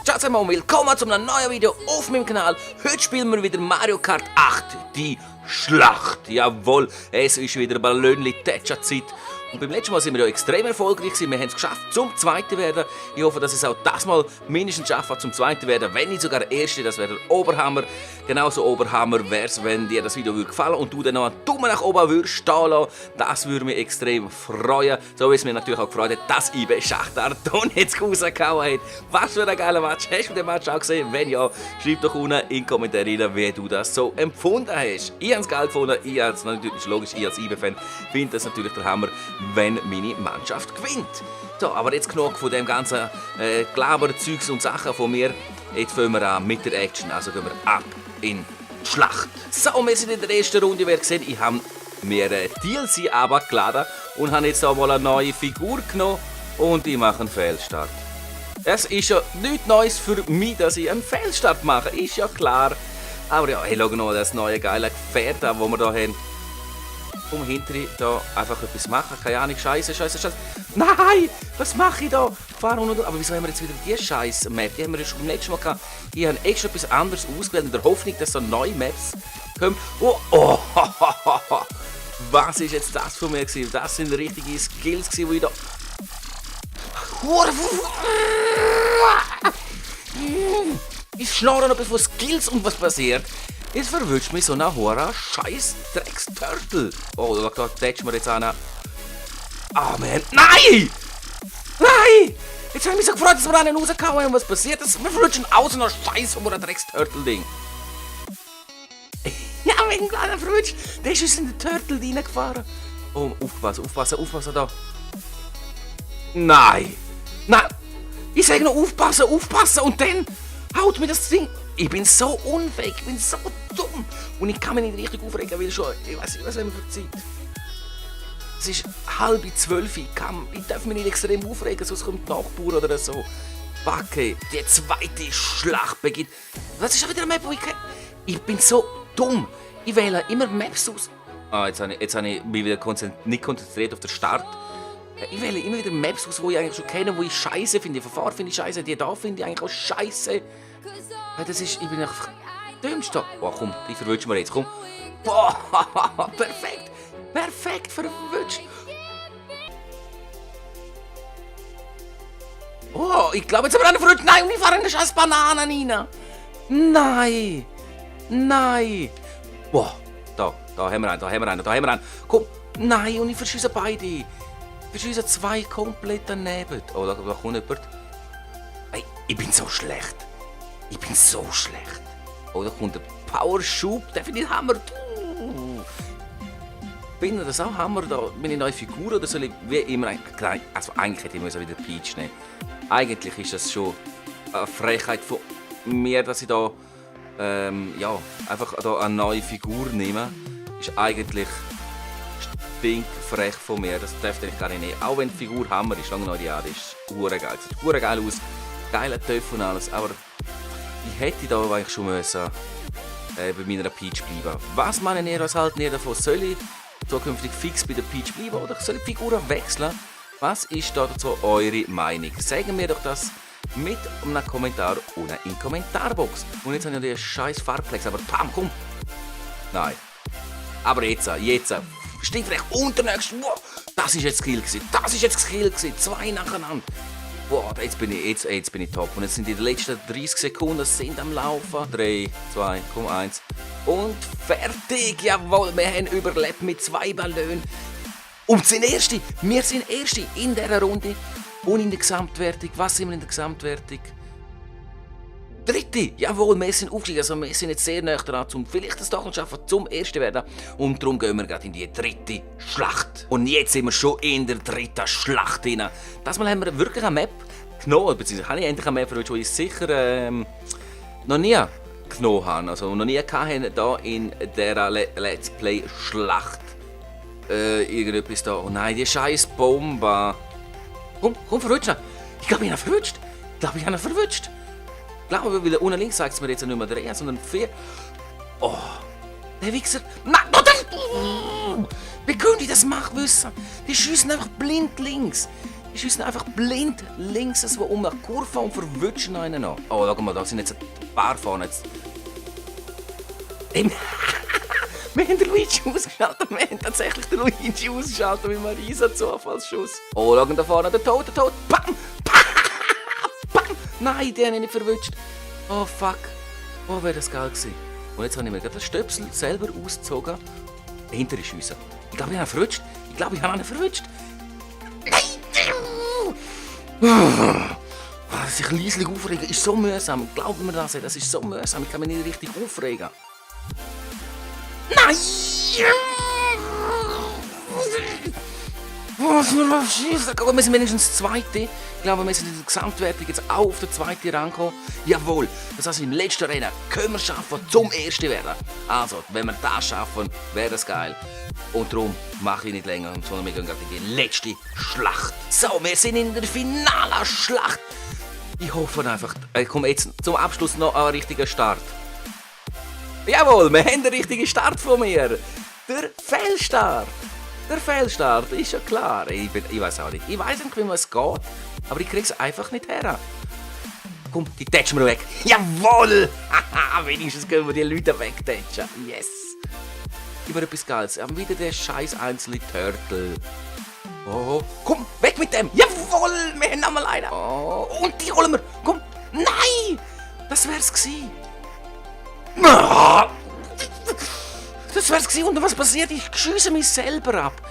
Ciao zusammen und willkommen zu einem neuen Video auf meinem Kanal. Heute spielen wir wieder Mario Kart 8, die Schlacht. Jawohl, es ist wieder Ballönli-Tätscher-Zeit. Und beim letzten Mal sind wir ja extrem erfolgreich gewesen. Wir haben es geschafft, zum Zweiten werden. Ich hoffe, dass es auch das Mal mindestens schaffen, zum Zweiten werden. Wenn nicht sogar der Erste, das wäre der Oberhammer. Genauso Oberhammer wäre es, wenn dir das Video gefallen und du dann noch einen Daumen nach oben würdest stehen lassen. Das würde mich extrem freuen. So wie es mir natürlich auch gefreut hat, dass IB Schachtar jetzt rausgehauen hat. Was für ein geiler Match. Hast du den Match auch gesehen? Wenn ja, schreib doch unten in die Kommentare rein, wie du das so empfunden hast. Ich habe es geil gefunden. Ich habe es natürlich logisch, ich als IB-Fan finde das natürlich der Hammer, wenn meine Mannschaft gewinnt. So, aber jetzt genug von dem ganzen Glaber-Zeugs und Sachen von mir. Jetzt fangen wir an mit der Action, also gehen wir ab in die Schlacht. So, wir sind in der ersten Runde, wer gesehen, ich habe mir DLC abgeladen und habe jetzt auch mal eine neue Figur genommen und ich mache einen Fehlstart. Es ist ja nichts Neues für mich, dass ich einen Fehlstart mache, ist ja klar. Aber ja, hey, schau noch das neue geile Gefährt an, das wir hier haben. Um hinterher da einfach etwas machen. Keine Ahnung, Scheiße. Nein! Was mache ich da? Aber wieso haben wir jetzt wieder die scheiß Map? Die haben wir ja schon beim letzten Mal gehabt. Ich habe extra etwas anderes ausgewählt, in der Hoffnung, dass so neue Maps kommen. Oh, was ist jetzt das für mich gewesen? Das sind richtige Skills gewesen, die ich da... Ich schnorre noch etwas von Skills und was passiert? Es verwünscht mich so ein hoher scheiß Drecksturtle. Oh, da tätschen wir jetzt an. Ah, man. Nein! Nein! Jetzt habe ich mich so gefreut, dass wir einen rausgehauen haben. Was passiert? Wir verwünschen aus einer scheiß hoher Drecksturtle-Ding. Ja, wenn kleiner verwünscht. Der ist uns in den Turtle reingefahren. Oh, aufpassen da. Nein! Nein! Ich sage noch aufpassen und dann haut mir das Ding. Ich bin so unfähig, ich bin so dumm. Und ich kann mich nicht richtig aufregen, weil schon, ich weiß nicht, was haben wir für Zeit. Es ist 11:30, ich darf mich nicht extrem aufregen, sonst kommt die Nachbar oder so. Backe, die zweite Schlacht beginnt. Was ist schon wieder eine Map, wo ich kenne? Ich bin so dumm. Ich wähle immer Maps aus. Jetzt habe ich mich wieder nicht konzentriert auf den Start. Ich wähle immer wieder Maps aus, die ich eigentlich schon kenne, die ich scheiße finde. Die Verfahren finde ich scheiße, die da finde ich eigentlich auch scheiße. Ich bin einfach dümmste. Boah, komm, die verwünschen wir jetzt, komm. Boah, perfekt verwünscht. Oh, ich glaube, jetzt haben wir einen verwünscht. Nein, und ich fahre eine scheiß Bananen rein. Nein. Boah, da haben wir einen. Komm, nein, und ich verschieße beide. Ich verschieße zwei komplett daneben. Oh, da kommt jemand. Hey, ich bin so schlecht. Oh, da kommt der Powerschub, der finde ich Hammer. Finde das auch Hammer, da meine neue Figur oder soll ich wie immer... Also eigentlich hätte ich wieder Peach nehmen. Eigentlich ist das schon eine Frechheit von mir, dass ich da einfach da eine neue Figur nehme. Ist eigentlich stinkfrech von mir, das dürfte ich gar nicht nehmen. Auch wenn die Figur Hammer ist, lange noch die Jahre, ist urgeil. Sieht urgeil aus, geiler Töpf und alles, aber... Ich hätte da eigentlich schon müssen, bei meiner Peach bleiben. Was meinen ihr, was halten ihr davon? Soll ich zukünftig fix bei der Peach bleiben oder soll ich die Figuren wechseln? Was ist dazu eure Meinung? Sagen mir doch das mit einem Kommentar unten in die Kommentarbox. Und jetzt habe ich noch die scheiß Farbplex, aber bam, komm! Nein. Aber jetzt, stinkrecht unternächst. Wow, das ist jetzt Skill gewesen. Zwei nacheinander. Boah, jetzt bin ich top. Und jetzt sind die letzten 30 Sekunden sind am Laufen. 3, 2, 1. Und fertig! Jawohl, wir haben überlebt mit 2 Ballonen. Und wir sind Erste in dieser Runde. Und in der Gesamtwertung. Was sind wir in der Gesamtwertung? Dritte! Jawohl, wir sind aufgestiegen. Also wir sind jetzt sehr nah dran, um vielleicht das doch noch schaffen, zum Ersten werden. Und darum gehen wir gerade in die dritte Schlacht. Und jetzt sind wir schon in der dritten Schlacht drin. Das Mal haben wir wirklich eine Map genommen, beziehungsweise habe ich endlich eine Map verwünscht, die ich sicher noch nie genommen habe. Also noch nie hatte hier in dieser Let's Play Schlacht. Irgendetwas da. Oh nein, die scheiß Bombe. Komm, verwünscht ihn. Ich glaube, ich habe ihn verwünscht. Ich glaube, weil unten links sagt es mir jetzt nicht mehr 3, sondern 4. Oh, der Wichser. Nein, wie können die das machen wissen? Die schießen einfach blind links. Die schiessen einfach blind links so um eine Kurve und verwutschen einen noch. Oh, schau mal, da sind jetzt ein paar vorne. Wir haben den Luigi ausgeschaltet. Wir haben tatsächlich den Luigi ausgeschaltet mit einem riesen Zufallsschuss. Oh, schau da vorne, der Tod. Bam! Bam! Nein, den habe ich nicht verwutscht. Oh, fuck. Oh, wäre das geil gewesen. Und jetzt habe ich mir gerade den Stöpsel selber ausgezogen. Hintere Schüsse. Ich glaube, ich habe ihn verwutscht. Nein! Sich leislich aufregen ist so mühsam. Glaubt mir das ist so mühsam. Ich kann mich nicht richtig aufregen. Nein! Was für ein Scheiße! Wir sind wenigstens Zweite. Ich glaube, wir sind in der Gesamtwertung jetzt auch auf der zweiten Rang kommen. Jawohl, das heißt, im letzten Rennen können wir es schaffen, zum Ersten werden. Also, wenn wir das schaffen, wäre das geil. Und darum mache ich nicht länger, sondern wir gehen gerade in die letzte Schlacht. So, wir sind in der finalen Schlacht. Ich hoffe einfach, kommt jetzt zum Abschluss noch ein richtiger Start. Jawohl, wir haben den richtigen Start von mir. Der Fehlstart. Der Fehlstart, ist ja klar. Ich weiß auch nicht. Ich weiß nicht, wie man es geht, aber ich krieg's einfach nicht her. Komm, die tätschen wir weg. Jawohl! Haha, wenigstens können wir die Leute wegtätschen. Yes! Immer etwas Geiles. Wir haben wieder den scheiß einzelnen Turtle. Oh, komm, weg mit dem! Jawohl! Wir haben nochmal einen. Oh, und die holen wir. Komm! Nein! Das wär's gewesen. Das wär's gewesen. Und was passiert? Ich schiesse mich selber ab.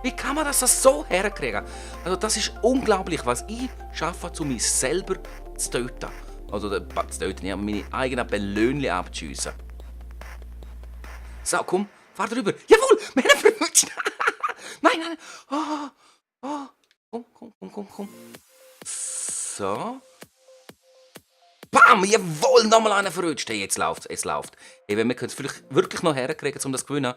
Wie kann man das so herkriegen? Also das ist unglaublich, was ich schaffe, um mich selber zu töten. Also zu töten, ja, meine eigenen Bellönchen abzuschiessen. So, komm, fahr drüber. Jawohl, wir haben verwutscht. Nein. Komm. So. Bam, jawohl, nochmal einen verrutscht. Hey, jetzt läuft. Hey, wenn wir es vielleicht wirklich noch herkriegen, um das zu gewinnen,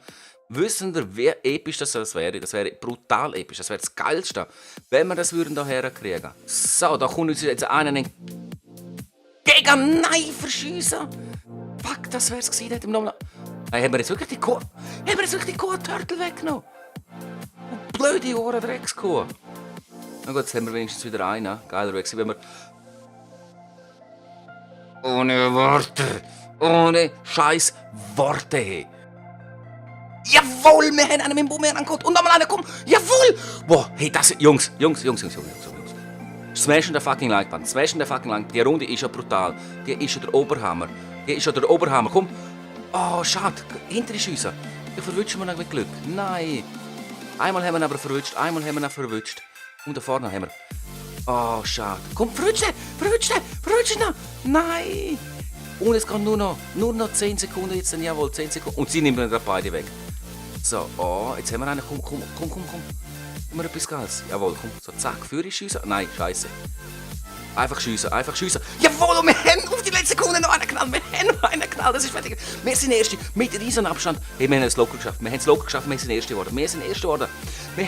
wissen wir, wie episch das wäre. Das wäre brutal episch. Das wäre das Geilste, wenn wir das da herkriegen. So, da kommt uns jetzt einer gegen Nein verschiessen. Fuck, das wär's gewesen. Hey, haben wir jetzt wirklich die Kuh? Turtle weggenommen? Blöde Ohren, Dreckskuh. Na gut, jetzt haben wir wenigstens wieder einen. Geiler wäre, wenn wir... Ohne scheiß Worte. Jawohl, wir haben einen mit dem Bumerang angeholt. Und nochmal einen, komm. Jawohl. Boah, hey, das... Jungs. Smashen der fucking Like-Button. Die Runde ist ja brutal. Die ist ja der Oberhammer. Komm. Oh, schade. Hinter die Schüsse. Die verwutschen wir noch mit Glück. Nein. Einmal haben wir ihn aber verwutscht. Und da vorne haben wir... Oh, schade. Komm, verwutscht ihn. Nein. Und es geht nur noch 10 Sekunden jetzt. Jawohl, 10 Sekunden. Und sie nimmt mir gerade beide weg. So, oh, jetzt haben wir einen. Komm. Immer etwas Geiles. Jawohl, komm. So, zack, für die Schüsse. Nein, scheiße. Einfach schiessen. Jawohl, und wir haben auf die letzte Sekunde noch einen Knall. Das ist fertig. Wir sind Erste mit riesen Abstand. Hey, wir haben es locker geschafft. Wir sind Erste geworden. Wir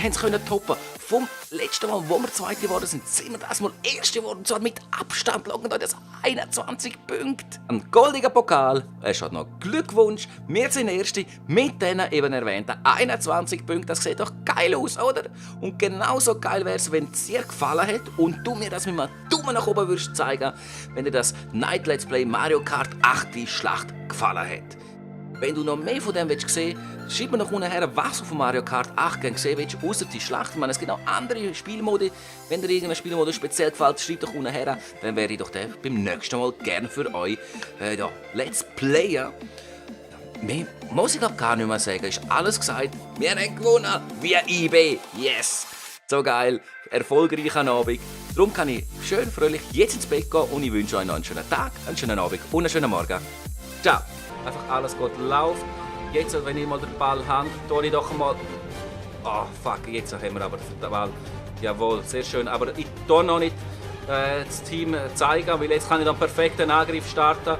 haben es toppen. Vom letzten Mal, wo wir Zweite geworden sind wir das Mal Erste geworden. Und zwar mit Abstand. Schauen wir das 21 Punkte. Ein goldiger Pokal. Es hat noch Glückwunsch. Wir sind Erste mit den eben erwähnten 21 Punkten. Das sieht doch geil aus, oder? Und genauso geil wäre es, wenn es dir gefallen hat und du mir das mit einem Daumen nach oben würdest zeigen, wenn dir das Night Let's Play Mario Kart 8 die Schlacht gefallen hat. Wenn du noch mehr von dem sehen willst, schreib mir noch unten her, was du von Mario Kart 8 gerne sehen willst, außer die Schlacht. Ich meine, es gibt auch andere Spielmodi. Wenn dir irgendein Spielmodi speziell gefällt, schreib doch unten her, dann werde ich doch den beim nächsten Mal gerne für euch Let's Player. Mehr muss ich glaube gar nicht mehr sagen, ist alles gesagt. Wir haben gewonnen, wie IB, yes! So geil, erfolgreicher Abend. Darum kann ich schön fröhlich jetzt ins Bett gehen und ich wünsche euch noch einen schönen Tag, einen schönen Abend und einen schönen Morgen. Ciao! Einfach alles gut läuft. Jetzt, wenn ich mal den Ball habe, tue ich doch mal... Oh, fuck, jetzt haben wir aber den Ball. Jawohl, sehr schön. Aber ich tue noch nicht das Team zeigen, weil jetzt kann ich dann perfekt einen Angriff starten.